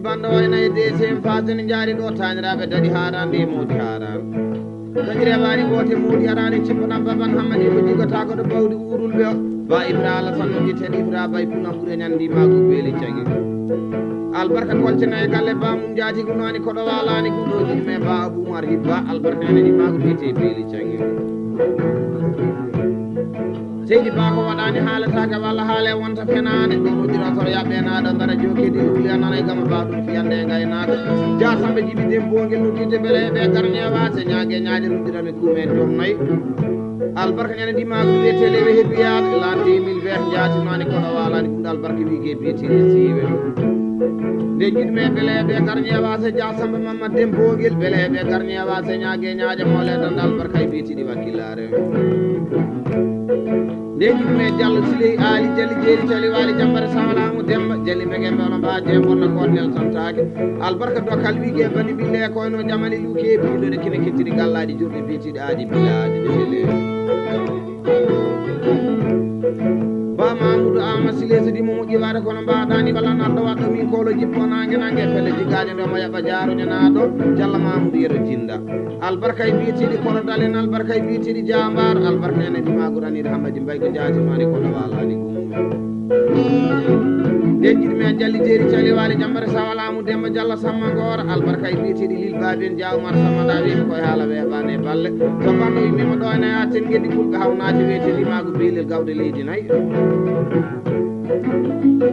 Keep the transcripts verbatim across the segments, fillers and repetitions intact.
Banda wayna e deuxième phase, ne njaari ɗo taaniraaɓe daɗi haarande e moodi haarande. Daɗi rewaani goote moodi araani cippanam baban hammadi ko jigata ko ɗo bawdi uurulɓe o. Ba Ibra Alasan no jitten Ibra bay puna ɓure ñandi maagu beeli cagi. Albarka kolcena e galle ba mum jaati ko naani ko ɗo walaani ko ɗo jini me ba Abu Umar hibba albarka ene ɗi maagu biyete beeli cagi. Seydi Ba ko waɗaani haalataake walla haale wonta fenaande ɗum uddira koro yaɓɓe naaɗo ngara jokedi wuli a nanay gama ba ɗum fiyande e ngaynaaka. Jasamɓe jibi dembongel uddide bele ɓe garñewaate ñaage ñaaje uddira mi kumen joom nayi. Albarka ñande ndimaagu wiyetele ɓe hebbiyaaɓe lan deux mille vingt jaati maani kono waalani ɗum albarka wiige biyetele siiwe. Nde jiɗmi e bele ɓe garñewaate jasamɓe mamma dembongel bele ɓe garñewaate ñaage ñaaje mole danda albarka e biyetele wakkilare. Nde jiɗmi e Jallo Siley Aali Jali Jeeri Cali Waali Jambare Sawalaamu Demba Jali Mbege Mbewno Mba Jee Bonna Koonnel Tantaake. Albarka Dokkal Wiige Bani Bille Koyno Jamali Luke Bindo de Kine Kettiri Gallaaɗi Jurɗi Biitiɗi Aadi Bilaaɗi de Bele. Ba Mamudu Ama Siley Sidi mo moƴƴi waɗa kono mbaɗani bala nanɗo waɗɗo min kolo jippo nange nange pelle jiggaade ndo mo yaɓa jaarude naaɗo Jalla Mamudu Yero Jinda. Albarka e biyetiiɗi kono dalen albarka e biyetiiɗi jambar albarka ene ɗimagu ranir hammadi mbayko jatimani kono walani gum. Nde jiɗmi a jalli jeeri cali wali jambare sawalamu demba jalla samma gora albarka e biyetiiɗi lil babin jawmar samma da wimi koye haala weɓani e balle. So banno yimima ɗo ene yatin gedi fulɓe hawnaji wiyete ɗimagu bilel gawde leydi nayi.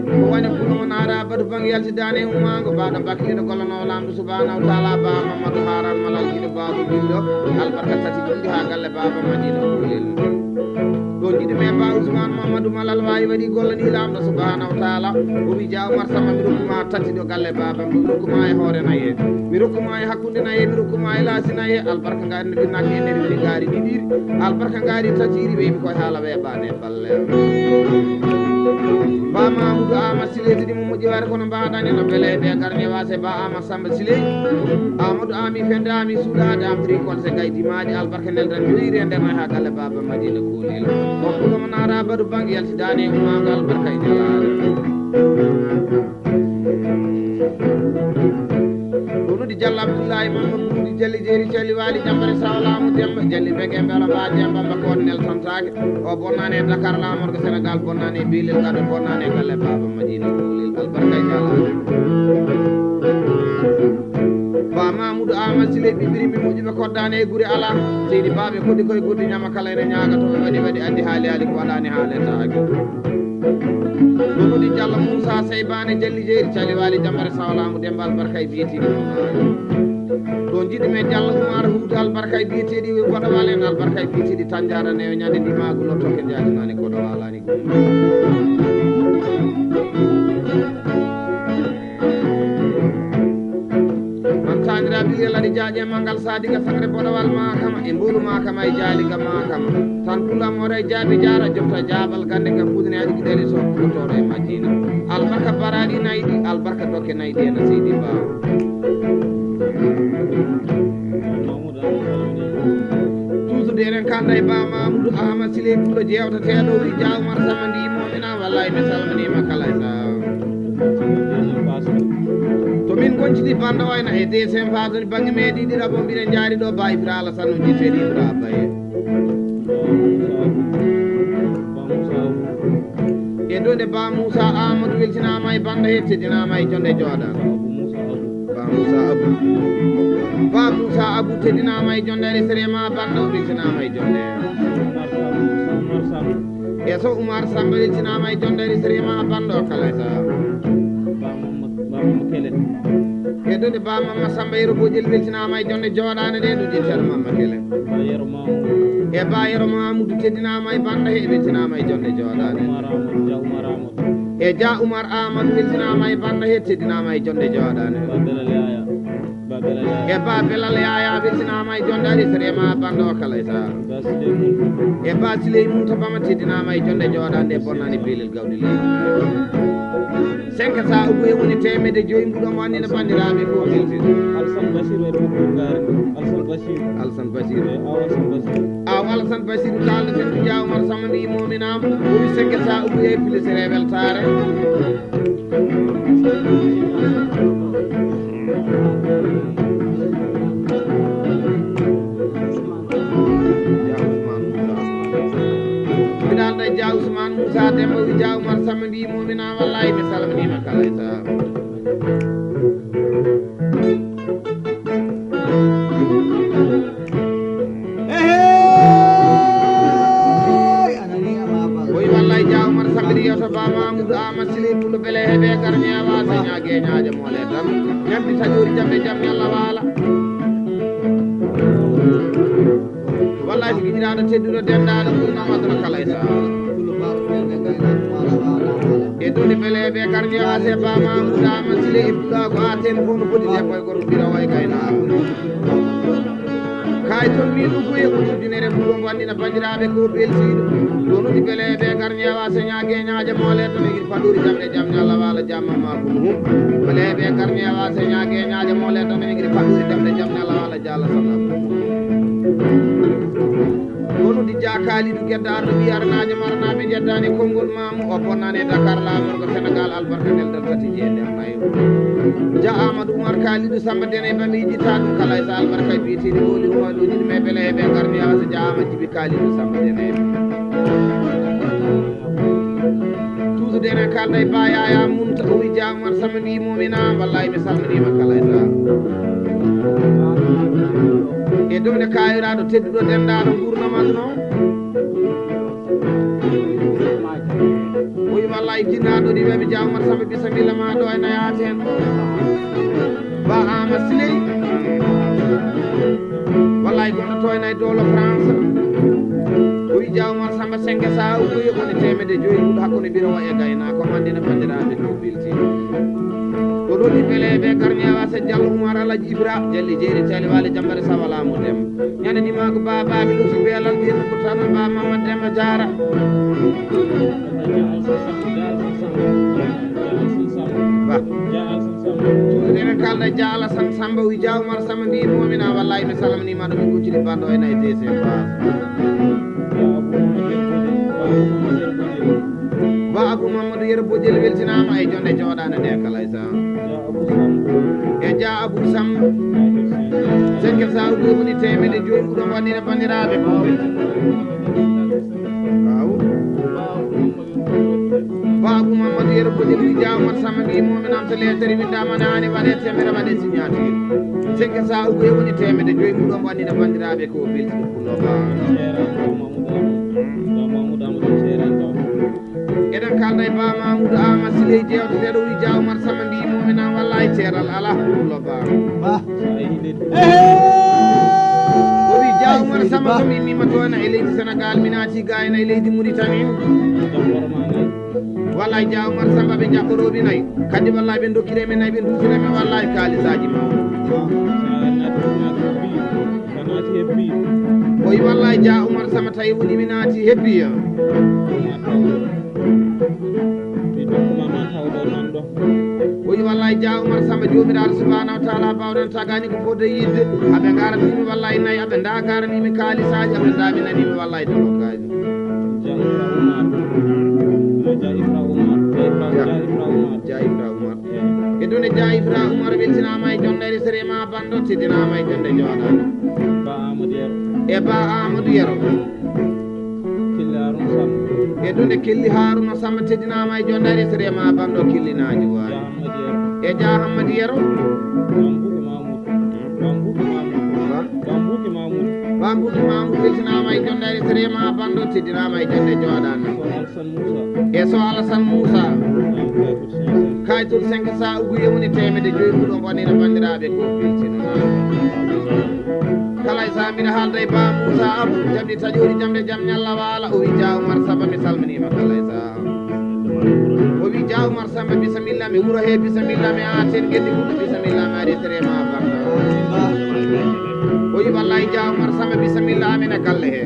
Ko woni ko ɗum naara batu bangi yaltidaani e ummaango baaɗo bakkiiɗo gollanowo laamɗo subhaanahu wa taala ba mamadou haran malal jiɗo baabu billo. Albarka tati ɗuɗi haa galle baaba madina kulel. Ɗon jiɗi men ba ousmane mamadou malal waawi waɗi gollani laamɗo subhaanahu wa taala. O wi ja umar sama mi rokkuma tati ɗo galle baaba mi rokkuma e hoore naye, mi rokkuma e hakkunde naye, mi rokkuma e laasi naye. Albarka ngaari no ɗinnaki e nder wi ngaari ɗiɗiri. Albarka ngaari tatiiri weeɓi koye haala weeɓaane. Ba mamoudou ama siley tidi mo moƴƴi ware kono mbaɗani no bele ɓe garne wase ba ama samba siley. Amadou ami fende ami suuɗade am tri konse gay dimaɗi albarka nel tan joyiri e nder nay ha galle baba madina kulel. Hokkuɗomo nara badu bangi yaltidani e umago albarka e jalaare. Ɗuɗi jalla abdoullahi mamadou ɗuɗi jalli jeeri cali wali jambare sawlamu demba jalli bege mbela ba demba mbako won nel tantake. O bonnani e dakar lamorgo sénégal bonnani e bilel gaɗo bonnani e galle baba madina kulel albarka e jalaare. Ba mamoudou ama sile ɓiɓiri mi moƴƴuɓe koddani e guuri ala. Seydi baɓe koɗi koye guurdi ñama kala ene ñaga to ɓe waɗi waɗi addi haali haali ko waɗani haaletaake. Mamadou Diallo Moussa Seybane Jalli Jeeri Cali Waali Jambare Sawlaamu Demba Albarka e Biyeteeɗi Moussa. Ɗo jiɗi men Diallo Oumar Houta Albarka e Biyeteeɗi Goɗo Walen Albarka e Biyeteeɗi Tandiara Newe Ñande Ndimaagu Lotto ke Jaajinaani Goɗo Walaani Gum. An taniraɓe lelani jaaƴe mangal sadiga sangre boɗowal makama e mbolu makama e jaaliga makama. Tan pulamore jaabi jara jofta jaabal gande ka fudine aɗi gidali so kutoɗo e majjina. Albarka baraɗi nayɗi albarka dokke nayɗi ena seydi ba. Tuusude eɗen kanda e ba mamoudou ahmad sile pullo jewtateɗo wi jawmar sama ndimo ina wallay mi salminima kala e sa. To min gonciti banda wayna e deuxième phase ni bangge meɗi ɗiɗaɓo mbiɗa jaari ɗo ba ibra alasan no jitteɗi ibra baye. E ɗo nde ba moussa amadou weltinama e banda he teddinama e jonde jooɗa. Ba moussa abou, ba moussa abou teddinama e jonde resere ma banda o weltinama e jonde. E so oumar samba weltinama e jonde resere ma banda o kala sa. E ɗo nde ba mamma samba yero bojel weltinama e jonde jooɗane ɗe ɗo jettata mamma kele. E ba yero mamoudou teddinama e banda he weltinama e jonde jooɗane. E ja oumar amadou weltinama e banda he teddinama e jonde jooɗane. E ba belal yaya weltinaama e jonde ari sere ma bando kala e sa. E ba siley mum to bama teddinaama e jonde jooɗaande e bonnaani beelel gawdi leydi. Senka sa ugu e woni teemedde joyi mbuɗo mo annina banndiraaɓe ko weltin. Alsan Basiru e ɗo Ɓurgaari. Alsan Basiru. Alsan Basiru. Aw Alsan Basiru. Aw Alsan Basiru kaaldaten ko Jaa Umar Sama mbi mominaama. O wi senka sa ugu e pilisere weltaare. Mbiɗa annda Jaa Usmaan Muusa Demba wi Jaa Umar Sama mbi momina wallahi mi salminima kala e sa. Ehe! Anani ama bal. Oyi wallahi Jaa Umar Sama mbiɗa yewta ba Mamoudou Ama Sili Pulo bele heɓe garñewa seña geñaje mole tan. Ñamdi taƴori jamde jam ñalla wala. Wallahi ko giɗiraɗo tedduɗo dendaɗo ɗum Amadou kala e sa. E doni bele ɓe garñewa se ba Mamoudou Ama Sili e Pulo ko aten fof no foti debbo e gorko mbiɗa way gayna. Kay toon min ɗum ko yeɓo ujunere mum ɗo anndina banndiraaɓe ko belsiiɗo. Ɗo nodi bele ɓe garñewa seña geñaaje mole tan e gir paɗori jamɗe jamñe Allah wala jamma ma ko mum. Bele ɓe garñewa seña geñaaje mole tan e gir paɗori jamɗe jamñe Allah wala jalla sana ko mum. Ɗo nodi ja kaalidu gedda arɗo wi arnaaje marnaaɓe jeddaani konngol maamu o bonnani e Dakar laamorgo Sénégal albarka nel dal tati jeende. Ja Amadou Oumar Kalidou Samba Dene ba mi yidita ɗum kala e sa albarka e biyetiiɗi ɓooli Oumar ɗo jiɗi me bele heɓe garni awa so ja Amadou Jibi Kalidou Samba Dene. Toujours Dene kalda e ba yaya mun ta o wi ja Oumar Samba mbi momina wallahi mi salminima kala e sa. E dow nde kayiraɗo tedduɗo dendaɗo gurnama no. Oyi wallahi jinnaɗo ɗi weɓe ja Oumar Samba bisamilla ma ɗo e nayaten. Ba ama siley. Wallahi goɗɗo to e nay dolo France. Oyi ja Oumar Samba senke sa ugoye woni temedde joyi ɗum hakkunde biro wa e gayna ko mandina bandiraɓe ɗo bilti. Ko ɗo ɗi bele ɓe garñewa se Diallo Oumar Alaji Ibra Jalli Jeeri Tali Wali Jambare Sawala mo dem. Ñande dimagu ba babi luti belal dir ko tan ba Mamadou Demba Diara. Ba. Enen kalda jaala san Samba wi ja Oumar Samba mbi momina wallahi mi salmini ma ɗo mi gujjiri bando e nay deuxième ba. Ba Abou Mamadou Yero Bojel weltinama e jonde joɗana nde kala e sa. E ja Abou Samba. Senke sa ugo woni temedde joyi mbuɗo wandira bandiraɓe ko. Aw. Babu Mamadou Yero Bojel wi ja Oumar Samba mbi momina am to lettere windama nane waɗe temere waɗe signature. Senke sa ugo woni temedde joyi mbuɗo wandira bandiraɓe ko belti ko loba. Eɗen kalda e ba Mamoudou Ama Siley jewteteɗo wi ja Oumar Samba mbi momina wallahi ceeral ala ɗum lobba. Ba. O wi ja Oumar Samba ko mi mima toon e leydi Sénégal mi naati gayna e leydi Mauritanie. Wallahi ja Oumar Samba ɓe jaɓɓoroɓe nayi kadi wallahi ɓe dokkire men nayi ɓe dusire men wallahi kalisaji ma. Ka naati hebbi. O wi wallahi ja Oumar Samba tawi woni mi naati hebbi ya. Mi dokkuma ma taw ɗo nan ɗo. O wi wallahi ja Oumar Samba jomiraɗo subhanahu wa taala bawɗen tagani ko fodde yidde. Aɓe garanimi wallahi nayi aɓe da garanimi kalisaji aɓe da mi nanimi wallahi dolokaji. Ja Ibra Oumar. Ja Ibra Oumar. Ja Ibra Oumar. Ja Ibra Oumar. E ɗum ne ja Ibra Oumar weltinama e jonde resere ma bando teddinama e jonde joɗa. Ba Amadou Yero. E ba Amadou Yero. Kelli Haruna Samba. E ɗum ne kelli Haruna Samba teddinama e jonde resere ma bando kelli naji wa. Ja Amadou Yero. E ja Amadou Yero. Mambuki Mamoudou. Mambuki Mamoudou. Ba? Mambuki Mamoudou. Mambuki Mamoudou weltinama e jonde resere ma bando teddinama e jonde joɗa. E so Alassane Moussa. Kaytul cinq cent ugu yewni temedde joyi mbuɗo bonina bandiraɓe ko biltina. Kala e sa mbiɗa haalda e ba Moussa Abou jamɗi taƴori jamɗe jam ñalla wala o wi ja Oumar Samba mi salminima kala e sa. O wi ja Oumar Samba bisamilla mi wuro he bisamilla mi aten geddi ɓuɗɗo bisamilla mi ari trema banda. O wi wallahi Dia Oumar Samba bisimilla amen e galle he.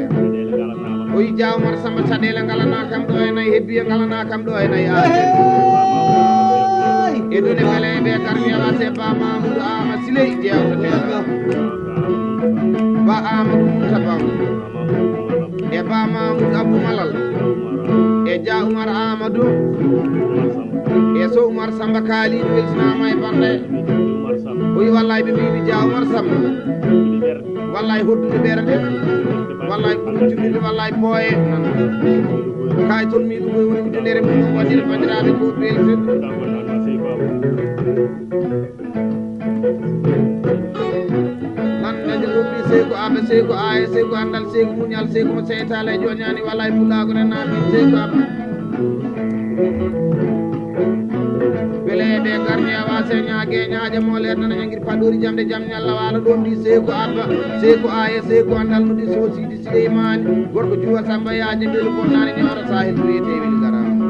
O wi Dia Oumar Samba caɗeele ngalana kam ɗo e nayi, hebbiye ngalana kam ɗo e nayi amen. E dune bele ɓe garmi e wase Ba Mamoudou Ama Siley jewteteɗo. Ba Amadou Mounta Ba. E Ba Mamoudou Abou Malal. E Dia Oumar Amadou. E Sow Oumar Samba Kaali weltinaama e bande. O wi wallahi ɓe mbiimi Dia Oumar Samba. Wallahi hoddude ɓeere nde. Wallahi ɓuri jullirde, wallahi pooye. Kay toon mi ɗum woni ujunere mum, waɗire banndiraaɓe ko belɗe. Nan dañi rumbi seyko aɓe, seyko aye, seyko andal, seyko muñal, seyko mo seytale joñani, wallahi pulaagu ne naami seyko aɓe. Bele ɓe garni a wase ñaage ñaaje mo leer nana ñangir paɗori jamde jam ñalla wala ɗo mbi seyko abba, seyko aye, seyko andal no ɗi sosidi Sileymani, gorko juwa Samba yaaje mbelu bonnani ñoora sahil wiyete wil garama.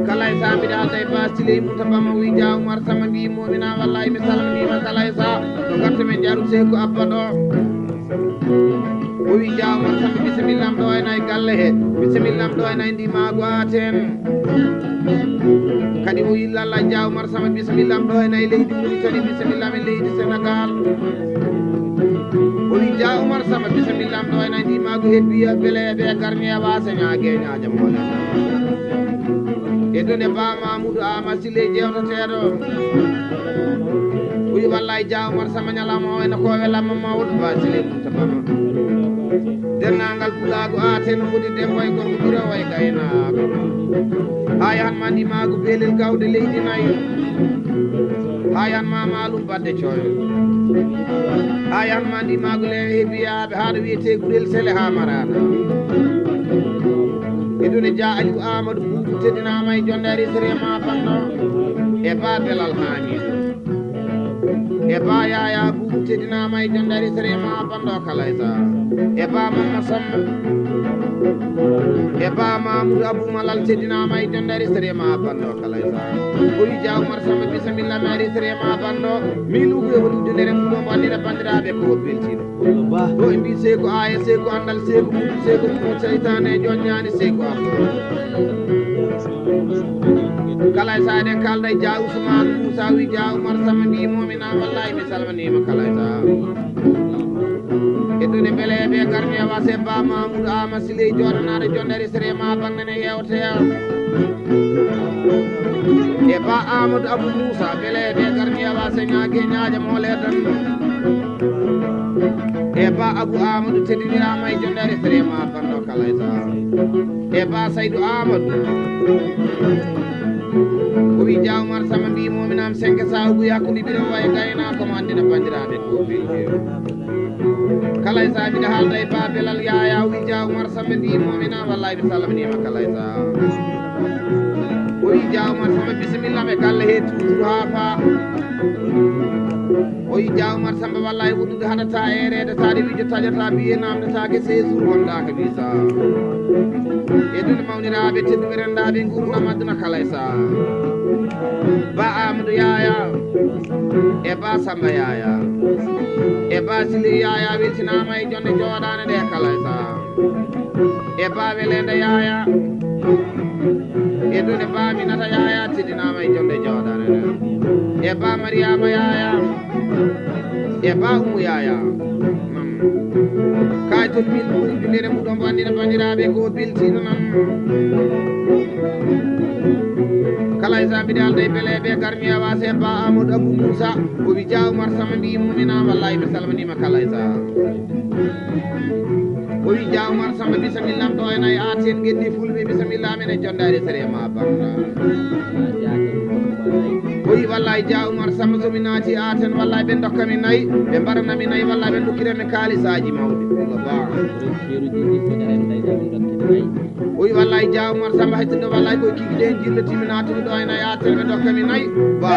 Kala e sa mbiɗa alda e ba Siley Mouta Bama wi Dia Oumar Samba mbi momina wallahi mi salminima kala e sa to garta men jaru seyko abba ɗo. O wi Dia Oumar Samba bisimillam ɗo ena e galle he, bisimillam ɗo ena e ndimaagu aten. Kadi o wi lalla Dia Oumar Samba bisimillam ɗo ena e leydi Mauritanie, bisimillam e leydi Sénégal. O wi Dia Oumar Samba bisimillam ɗo ena e ndimaagu hebbiya bele ɓe garni e wase ñaage ñaaje mole. E dune Ba Mamoudou Ama Siley jewteteɗo. O wi wallahi Dia Oumar Samba ñalawma o ena kowe lamma mawɗo Ba Siley Mouta Bama. Denndaangal pulaagu aate no foti debbo e gorko ɓiro way gaynaako. Haa yahan ma ndimaagu beelel gawde leydi nayi. Haa yahan ma maalum baɗde cooyo. Haa yahan ma ndimaagu leewe he biyaaɓe haa ɗo wiyetee gurel sele haa maraana. E dune Dia Aliou Amadou Boubou teddinaama e jonde arisere ma banno. E Ba Belal Hamidou. E Ba Yaya Boubou teddinaama e jonde arisere ma banno kala e sa. E Ba Mamma Samba. E Ba Mamoudou Abou Malal teddinaama e jonde arisere ma banno kala e sa. O wi Dia Oumar Samba bisimilla mi arisere ma banno. Mi lugu e woni ujunere mum ɗo mo andina banndiraaɓe ko beltiiɗo. Ɗo e mbi seyko aye, seyko andal, seyko mutu, seyko mutu seytane e joññaani seyko am. Kala e sa eɗen kalda e Dia Ousmane Moussa wi Dia Oumar Samba mbi momina wallahi mi salminima kala e sa. E dune bele ɓe garni e wase Ba Mamoudou Ama Siley joɗanaɗo jonde arisere ma banne ne yewte. E Ba Amadou Abou Moussa bele ɓe garni e wase ñaage ñaaje mo ledan. E Ba Abou Amadou teddinirama e jonde arisere ma banno kala e sa. E Ba Saydou Amadou. O wi Dia Oumar Samba mbi mominam senke sa ugu hakkude biro way gayna ko mo andina bandiraɓe ko bilde. Kala e sa mbiɗa haalda e Ba Belal Yaya o wi Dia Oumar Samba mbi momina wallahi mi salminima kala e sa. O wi Dia Oumar Samba bisimilla ɓe galle he toujours ha fa. O wi Dia Oumar Samba wallahi wuɗɗude haɗata e reede taade wijo taƴata biye namdetake séjour wondaka visa. E ɗum mawniraaɓe tedduɓe renndaaɓe nguurndam aduna kala e saha. Ba Amadou Yaya e Ba Samba Yaya e Ba Sili Yaya weltinaama e jonde jooɗaane nde kala e saha. E Ba Welende Yaya e ɗum e Ba Minata Yaya teddinaama e jonde jooɗaane nde. E Ba Mariama Yaya e Ba Umu Yaya. Kay toon min ɓuri bindere muɗon mbo anndina banndiraaɓe ko beltiino nan. Kala e sa mbiɗa alda e bele ɓe garmi a wase Ba Amadou Abou Moussa o wi Dia Oumar Samba mbi mumina wallahi mi salminima kala e sa. O wi Dia Oumar Samba bisimilla am ɗo ena e aten ngenndi fulɓe bisimilla amen e jondaade sere ma bamna. O wi wallahi Dia Oumar Samba so mi naati aten wallahi ɓe dokka mi nayi ɓe mbaɗana mi nayi wallahi ɓe dokkira mi kaalisaaji mawɗi. Walla ba. O wi wallahi Dia Oumar Samba hay tinno wallahi koye kiki ɗen jillotimi naatumi ɗo ena e atel ɓe dokka mi nayi. Ba.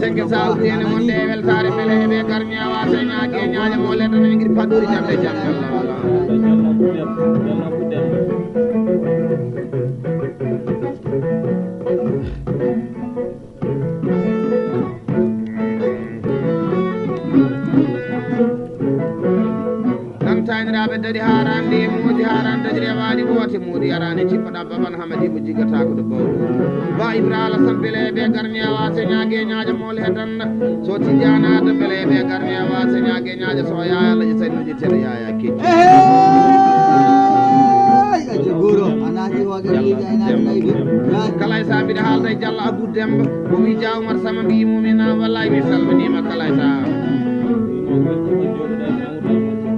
Tege sa uwi ene wonde e weltaare bele heɓe garmi a wasa e ñaage e ñaaje mo leɗɗo no egiri paɗɗori jande jam Allah wala. Haarande e moodi haarande taƴre waali woote moodi yaraande cippaɗa baban hamadi mo jigataako ɗo bawɗo. Ba Ibra Alasan bele be garniyawa se ñaage ñaaja moole he danda. So tijana da bele be garniyawa se ñaage ñaaja so yaya la isa nuji tere yaya ke. Hey, aja goro, anani wa gari da ina da ibi. Kala isa bi da hal da jalla Abu Demba. Ko wi ja Umar sama bi mumina wallahi mi salmini ma kala isa.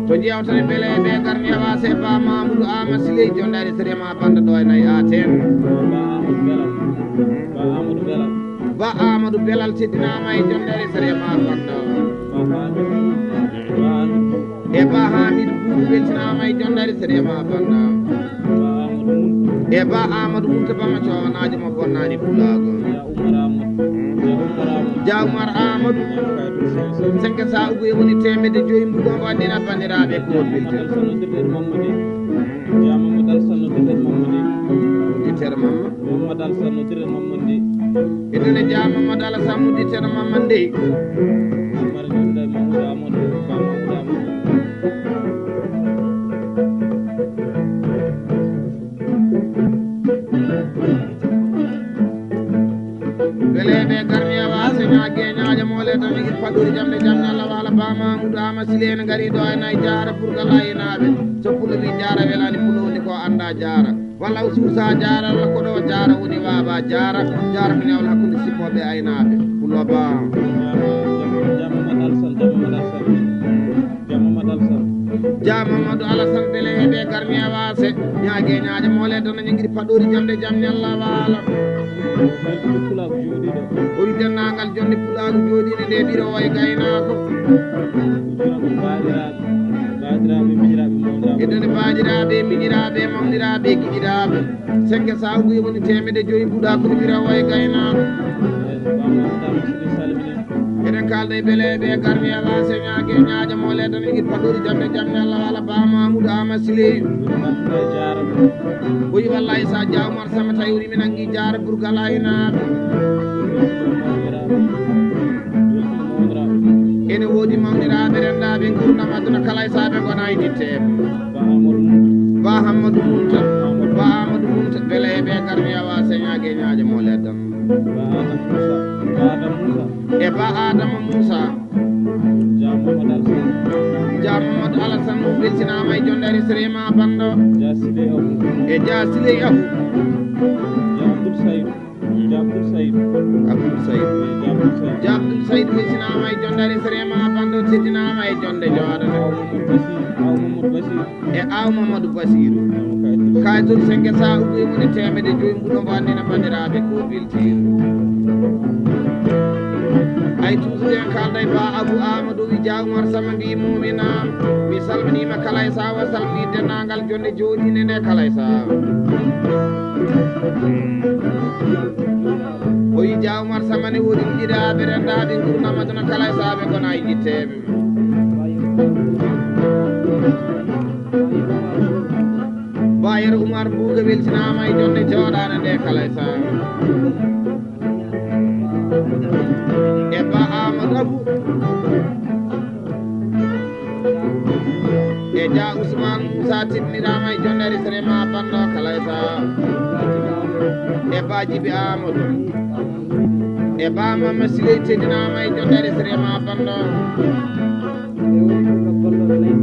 To jewtere bele be garniyawa se ba Mamudu Ama Siley jondari sere ma banda do nay aten. Ba Amadou Belal. Ba Amadou Belal teddinama e jondari sere ma banda. E ba Hamidou Boubou weltinama e jondari sere ma banda. E ba Amadou Munta bama cowanajo mo bonnani pulago. Ja Umar Amadou. Senke sa ugu e woni temedde joyi mbuɗo mo andina bandiraɓe ko bilde. Ditere mamma. Mamma Dal Sanno Ditere Mamma Ndi. Edene ja Mamma Dal Sanno Ditere Mamma Ndi. Mara ñande Mamoudou Amadou Ba Mamoudou Amadou. Weleɓe garniyawa seña geñaje mole tan igir paɗɗori jamde jam ñalla wala ba Mamoudou Ama Siley en gari ɗo e nay jara pour gala e naɓe. So pulo wi jara welani pulo woni ko anda jara. Walla o suusa jaara walla ko ɗo jaara woni waaba jaara. Jaara ko ñawla hakkunde sippooɓe aynaaɓe. Pulo ba. Jamamadou Alassane, Jamamadou Alassane. Jamamadou Alassane. Jamamadou Alassane bele heɓe garmi e waase. Ñaage ñaaje mole dana ñangiri paɗori jamde jam ñalla waala. O wi denndaangal jonde pulaagu jooɗiinde nde ɓiro o e gaynaako. Edene baaɗiraaɓe, miñiraaɓe, mawniraaɓe, giɗiraaɓe. Senke saabu e woni teemedde joyi mbuɗa ko wira o e gaynaako. Eɗen kaalda e beleeɓe e garmi e waase ñaage ñaaje mo le tan e paɗori jamde jamde Allah wala ba Mamoudou Ama Siley. O wi wallahi sa jawma Sama tawi woni mi nangi jaara burgal aynaaɓe. Ene woodi mawniraaɓe renndaaɓe nguurndam aduna kala e saabe ngona e ditteeɓe. Ba Hammadou Munta. Ba Amadou Munta. Bele e ɓe garmi awa señaage ñaaje mo leddan. E ba Adama Moussa. Jam Mamadou Alassane. Jam Mamadou Alassane, weltinaama e jonde resre ma bando. Jasile Abu. E Jasile Abu. Jam Abdoul Saïd. Jam Abdoul Saïd. Abdoul Saïd. Jam Abdoul Saïd. Jam Abdoul Saïd, weltinaama e jonde resre ma bando, teddinaama e jonde jooɗo. Aw Mamadou Basir. Aw Mamadou Basir. E aw Mamadou Basiru. Kayitol senke sa ugu e mone teemedde joyi mbuɗo mbo anndina banndiraaɓe ko biltiiru. Ay tuusude en kaalda e ba Abou Amadou wi Dia Oumar Sama mbi mumina. Mi salminiima kala e sawa salmini denndaangal jonde jooɗiinde nde kala e sawa. O wi Dia Oumar Sama ne woodi giɗaaɓe renndaaɓe nguurndam aduna kala e sawa ɓe ngona e ƴitteeɓe. Ba Yero Umar Mbuuka weltinaama e jonde jooɗaande nde kala e saha. E Ba Amadou Abou. E Dia Ousmane Moussa tiɗniraama e jonde resre ma bando kala e saha. E Ba Jibi Amadou. E Ba Mama Siley teddinaama e jonde resre ma bando.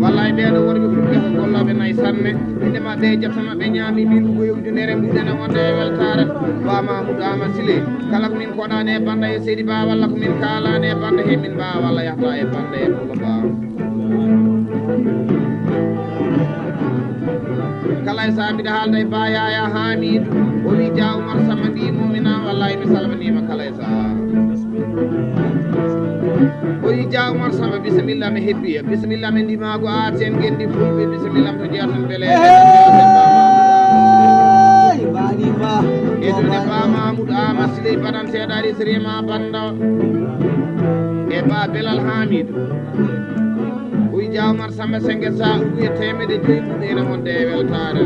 Wallaay ɓeeɗo worɓe fulɓe ko gollooɓe nayi sanne. Inde maɓɓe e jetta maɓɓe ñaami min ko goyo ujunere mbuɗene wonde e weltaare. Ba Mamoudou Ama Siley. Kala ko min koɗaani e banda e seydi ba walla ko min kaalaani e banda he min ba walla yahta e banda e pulo ba. Kala e sa mbiɗa haalda e ba Yaya Hamidou. O wi Dia Oumar Sama mbi mumina wallahi mi salminiima kala e sa. O wi Dia Oumar Sama bisimilla mi hebbi. Bisimilla mi ndimaago aten ngenndi fulɓe bisimilla mi to jeyaten bele. Hey, mbaɗi ma. E dunde ba Mamoudou Ama Siley baɗanteeɗo ari sirima bando. E ba Belal Hamidou. O wi Dia Oumar Samba Sengue sa uwi e teemedde joyi mum ene wonde e weltaare.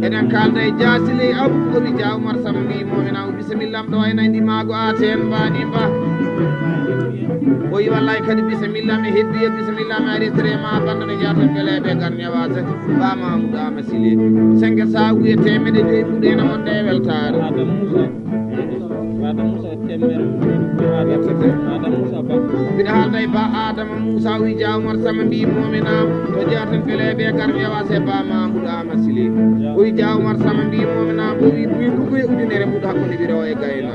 Eɗen kaalda e Dia Siley Abou o wi Dia Oumar Samba mbi mo ena o bisimilla am ɗo ena ndi maago aten mbaɗi mba. O yi wallahi kadi bisimilla mi heddi e bisimilla mi ari sere ma banda no jaata bele be garnya wase ba Mamoudou Ama Sile. Senke sa wiye temede joyi mbuɗe na wonde e weltaare. Adam Moussa. Adam Moussa temere. Adam Moussa ba. Mbiɗa haalda e ba Adama Moussa wi Dia Oumar Sama mbi momina to jaatan bele be garnya wase ba Mamoudou Ama Sile. O yi Dia Oumar Sama mbi momina o wi ɗum ɗum e ujunere mbuɗa hakkunde biro e gayna.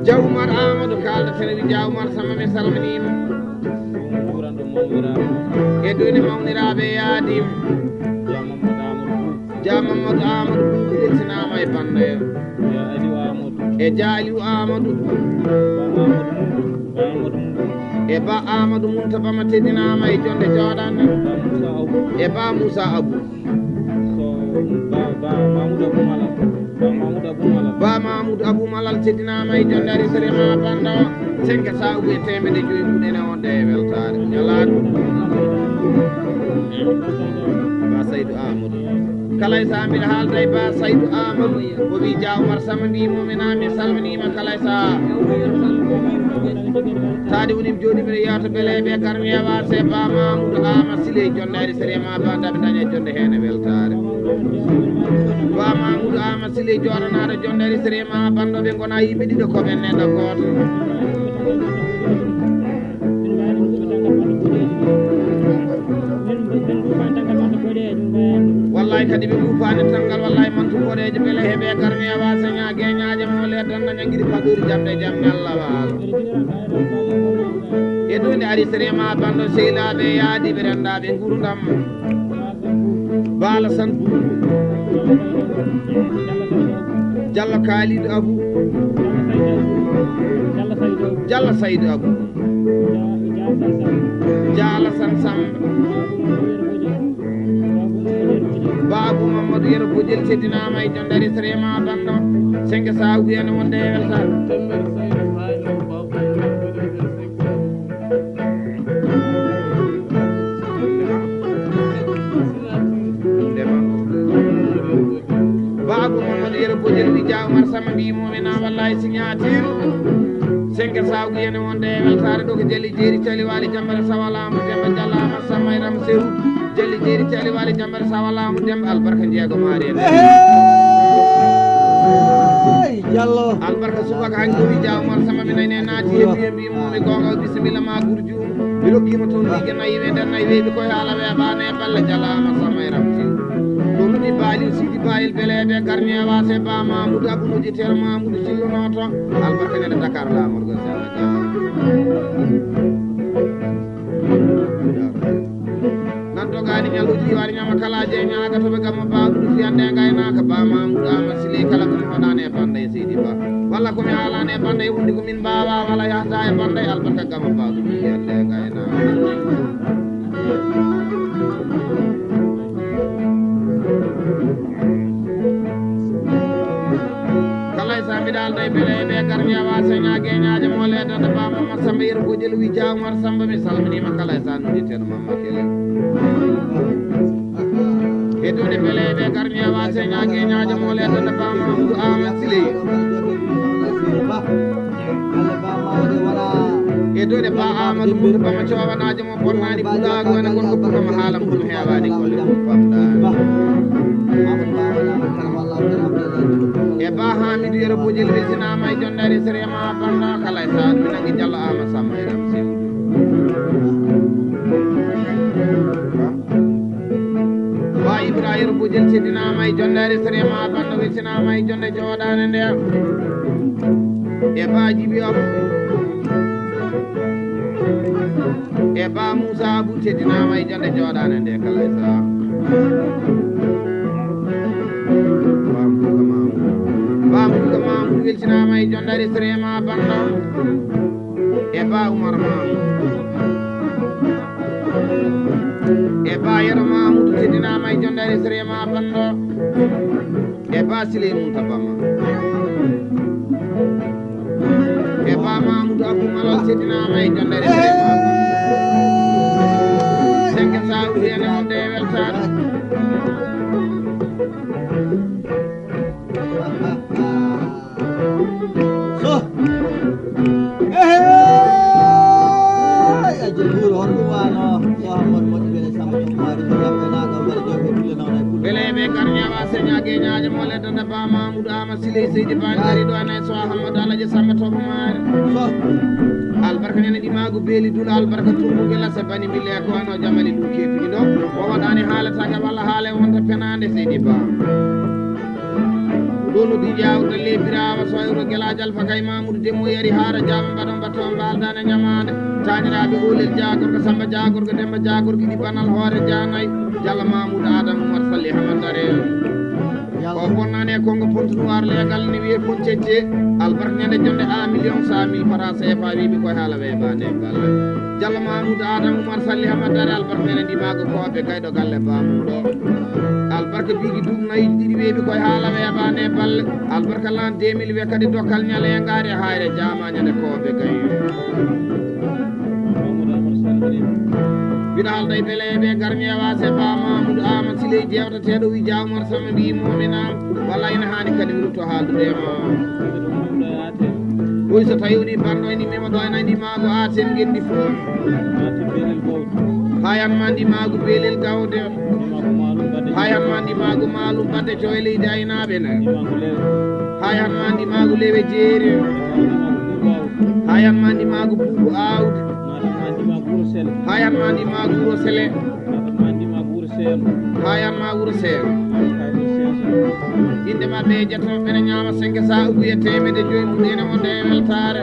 Dia Oumar Amadou kaalda tene wi Dia Oumar Sama mi salminima. E doni mawniraaɓe yaadi. Dia Mamadou Amadou Boubou yettinama e banda e Dia Aliou Amadou. E ba Amadou Munta Bama teddinama e jonde joɗande. E ba Moussa Abou. So ba ba Mamoudou Abou Malal. Ba Mamoudou Abou Malal. Ba Mamoudou Abou Malal teddinama e jondari sere ma banda o. Senke sa uwe temede joyi kuɗene wonde e weltare. Ñalaɗo. Ba Saydou Amadou. Kala e sa mbiɗa haalda e ba Saydou Amadou. O wi Dia Oumar Sama mbi momina mi salminima kala e sa. Tadi woni joni mbiɗa yewta bele ɓe garmi e wase ba Mamoudou Ama Sile jondari sere ma ba daɓe daña jonde hen e weltare. Ba Mamoudou Ama Sile joɗanaɗo jondari sere ma banɗo ɓe gona yimɓe ɗiɗo ko ɓen neɗɗo goto. Wallahi kadi ɓe gufani tangal wallahi mantu boɗejo bele heɓe garmi e wase ña geñaje mo le dan na ñangiri paɗori jamde jamde Allah wala. E ɗo nde ari sere ma banɗo sehilaaɓe yaadiiɓe renndaɓe nguurndam. Baala San Bou. Jalla Kalidou Abou. Jalla Saydou Abou. Jalla San Samba. Babu Mamadou Yero Bojel teddinama e jondari sere ma banno. Senke sa wiyani wonde e welta. Babu Mamadou Yero Bojel wi Dia Oumar Sama mbi momina wallahi signature. Senke sa wiyani wonde e weltare ɗo ko jeli jeeri cali wali jambare sawala mo demba jalla ma sama e ram seru. Jalli jeeri cali wali jambare sawala mo demba albarka jeego maari en. Hey, Jallo. Albarka subaka hanki wi Dia Oumar Sama mi nayne naati hembi hembi mo mi gonga bisimilla ma gurju. Mi rokkima toon wiige nayi we nder nayi weeɓi koye haala weeɓaani e balla jalaama sama e ramti. Ɗum ɗi baali sidi bayil beleeɓe garni e waase ba Mamoudou Abou Nodji Tero Mamoudou Sillo nooto. Albarka ñande Dakar laamorgo Sénégal. Nan dogaani ñalluuji iwaani ñama kala je ñaaga to ɓe gamma baaɗuɗo fiyande e ngaynaaka ba Mamoudou Ama Sile kala ko mi hoɗaani e banda e seydi ba walla ko mi haalaani e banda e wundi ko min mbaawa wala yahda e banda e albarka gamma baaɗuɗo fiyande e ngaynaaka. Kala e sa mbiɗa alda e bele e ɓe garñewa seña geñaje mo ledande bama ma samba yero bojel wi jawmar samba mi salminima kala e sa noddi teno mamma kele. E duuɗe bele e ɓe garñewa seña geñaje mo ledande bama Amadou Ama Sile. E duuɗe ba Amadou Moussa bama cowanaje mo bonnani pulaagu ene gonɗo bukama haala mum heewani golle mum famɗani. E ba Hamidou Yero Bojel weltinama e jondari sere ma banda kala e sa ɗum nangi Jallo Ama Sama e Ramsi. Ba Ibra Yero Bojel teddinama e jondari sere ma banda weltinama e jonde joɗane nde. E ba Jibi Abou. E ba Moussa Abou teddinama e jonde joɗane nde kala e sa. Ba Moussa Mamoudou. Ba Moussa Mamoudou weltinama e jondari sere ma banda. E ba Oumar Mamoudou. E ba Yero Mamoudou teddinama e jondari sere ma banda. E ba Sile Moussa Bama. E ba Mamoudou Abou Malal teddinama e jondari sere ma. Senke sa wiyane on de weltare. So. Ehe. Bele ɓe garñawa seña geñaje mo le danda ba Mamoudou Ama Siley Seydi Ba ngari ɗo anay so Ahamadou Alaji Samba Tobo Mari. Albarka nene ɗimagu beeli dula albarka tumbu gela se bani mille ko ano jamali ɗum kefi ɗo. O waɗani haalata ka walla haale wonta penande Seydi Ba. Ɗo no ɗi jawta lebirawa soyro gelaji Alfa Kay Mamoudou Demo yari hara jama mbaɗon mbatto mbaldana ñamande. Taniraɓe Olel Jagorko Samba Jagorko Demba Jagorko ɗi banal hoore janay. Jalla Mamoudou Adam Oumar Sali Hamadare. O bonnani e kongo pontu noir legal ni wiye fon cecce. Albarka ñande jonde a million cent mille francs C F A wiɓe koye haala weɓande balle. Jalla Mamoudou Adam Oumar Sali Hamadare albarka nene ndimago koɓe gayɗo galle bamuɗo. Albarka bigi dum nayi ɗiɗi weɓi koye haala weɓande balle. Albarka lan deux mille we kadi dokkal ñale e ngari hayre jama ñande koɓe gay. Mbiɗa haalda e bele ɓe garmi e wase ba Mamoudou Ama Siley jewtateɗo wi Jawmar Sama mbi momina. Walla ina hani kadi mi rutto haaldude e ma. Koy so tawi woni banɗo e ni mema ɗo ena ndi mago aten gendi fof. Hayan ma ndi mago belel gawde. Hayan ma ndi mago malum badde coy leydi aynaɓe na. Hayan ma ndi mago lewe jeeri. Hayan ma ndi mago bubu awde. Hayan ma ndi mago wuro sele. Hayan ma wuro seeno. Inde maɓɓe e jeto ɓene ñaama senke sa ugu e temede joyi mum ene wonde e weltare.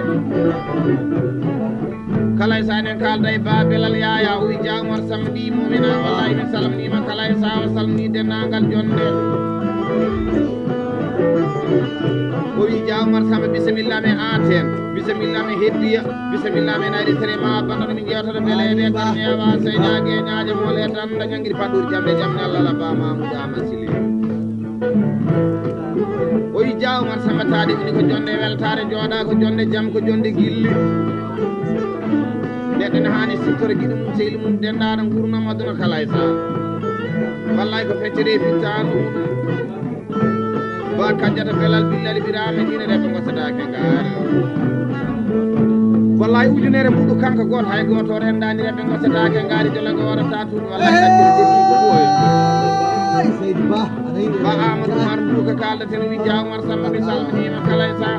Kala e sanen kalda e babelal yaya o wi jawmar samedi mumina wallahi min salminima kala e sawa salmini dennagal jonde. O wi jawmar samba bisimilla men aten bisimilla men heddiya. Bisimilla men ari tere ma bandono min jewtoto bele ɓe garmi e wase ñaage ñaaje mole tan da ñangiri paɗɗuri jamde jamde Allah la ba mamuda masili. O yi jawmar samba tadi woni ko jonde weltare joɗa ko jonde jam ko jonde gilli. Neɗɗo ne hani sittoro giɗo mum sehli mum dendaɗo gurnam aduna kala e sa. Wallay ko feccere fittano. Ba kajjata belal billal birame dina rebe ngosatake ngar. Wallahi ujunere muɗu kanka goto hay goto rendani rebe ngosatake ngari jola go wara tatu wallahi kajjata jikki ko boy. Seydi Ba ana yiɗi ba amadou mar muka kalda ten wi jawmar samba bi salmini ma kala sa.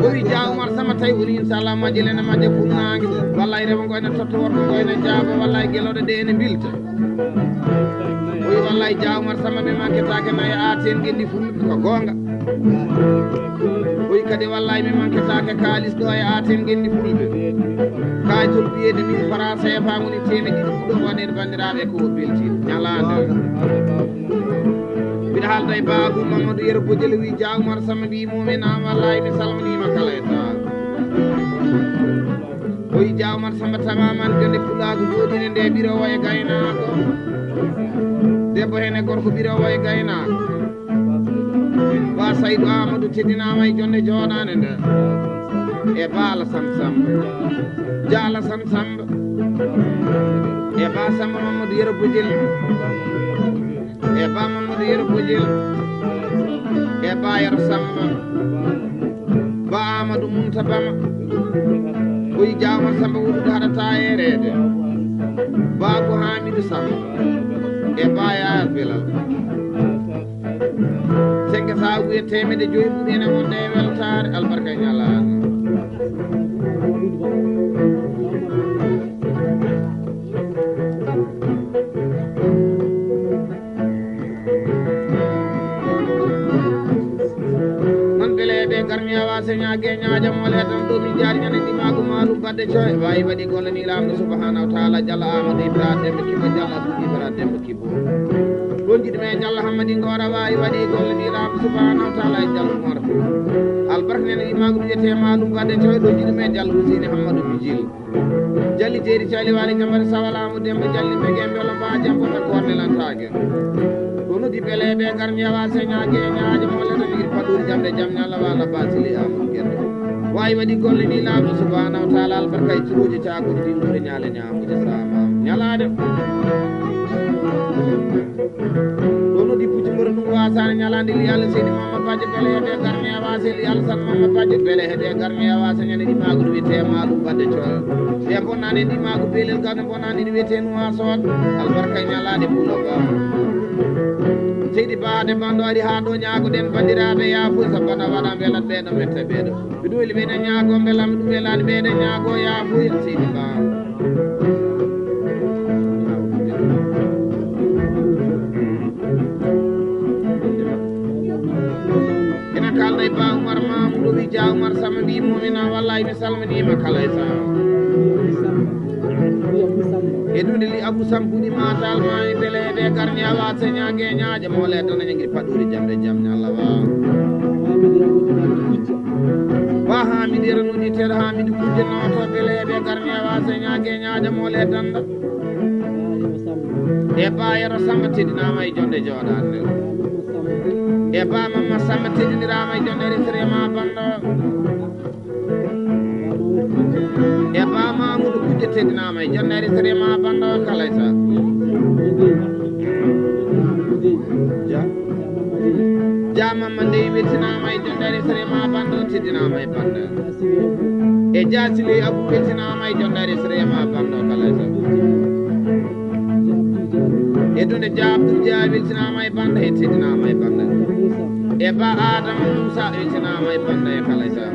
Ko wi jawmar sama tay woni inshallah majjele na majje kunnaange. Wallahi rebe ngoyna totto worko ngoyna jaba wallahi gelode de ene bilta. O wi wallay jawmar sama mi manketake nayi aten gendi fulɓe ko gonga. O wi kadi wallay mi manketake kalis ɗo e aten gendi fulɓe. Kayitol wiyede min fara sefa woni temedde ɗiɗi ɗo waɗen bandiraɓe ko o belti ñalande. Mbiɗa haalda e babu mamadou yero bojel wi jawmar sama mbi mumen an wallay mi salminima kala e sa. O yi jawman samba tamaman jonde pulaagu joɗine nde ɓirowo e gaynako. Debbo hene gorko ɓirowo e gaynako. Ba saydu amadou teddinama e jonde joɗane nde. E ba alasan samba ja alasan samba. E ba samba mamadou yero bojel. E ba mamadou yero bojel. E ba yero samba. Ba amadou munta bama. Koyi jawma samba wuɗude haɗata yerede. Ba ko hamidu samba. E ba yayal belal. Senke sabu e temede joyi ɓuɗene wonde e weltare albarka e ñalana. Man bele ɓe garmi awa seña geñaja mole tan ɗo min jaari ñande ɗimagu malum badde coy wawi waɗi golle ni lamɗo subhanahu wa taala jalla amadou ibrahima demba kiba jalla abdou ibrahima demba kibo. Ɗon jiɗi men jalla hammadi gora wawi waɗi golle ni lamɗo subhanahu wa taala e jalla mor. Albarka nen imagu wiyete malum badde coy ɗo jiɗi men jalla husini hammadu bijil. Jalli jeeri cali wali jambar sawalamu demba jalli megen belo ba jambo ta korne lantake. Kono di bele be garmi awa seña geñaje mo le no ir padur jamde jamne Allah wala basili amun gendo. Wawi waɗi golle ni lamɗo subhanahu wa taala albarka e curuji cakuru ɗin ɗore ñale ñamude sama ñalade. Kono di pucci moro ɗum Sani ñalaande li Alla seni Mama Bajo bele heɓe garne a wase li Alla san Mama Bajo bele heɓe garne a wase ñande ɗi magu ɗum witte malu badde coyo. Ɓe bonnani ndi magu pelel garne bonnani ndi witte nuwa sot. Albarka ñalaande pulo ba. Seydi Ba de bando ari ha ɗo ñaago ɗen bandiraɓe ya fuy sa bana waɗa belat ɓeɗo mette ɓeɗo. Ɓe ɗum weli ɓe ne ñaago belam ɗum welani ɓe ne ñaago ya fuy Seydi Ba. Ina kalda e ba Umar Mamudu wi ja Umar sama mbi mumina wallahi mi salminima kala e sa. E dunde li Abu Sam buni matal ma e bele be garni awa se ñage ñaje mo le tan ñangi paduri jambe jam ñalla wa. Wa ha mi dira no di ter ha mi du kuje no to bele be garni awa se ñage ñaje mo le tan. E ba yero sama tidina ma e jonde jodan. E ba mamma sama tidinira ma e jonde risre ma bando. E ba Mamudu kujje teddinama e jonnere sere ma bando kala e sa. Ja. Ja mamma ndey weltinama e jonnere sere ma bando teddinama e bando. E ja sile abu weltinama e jonnere sere ma bando kala e sa. E dunde ja Abdul ja weltinama e bando e teddinama e bando. E ba Adama Musa weltinama e bando e kala e sa.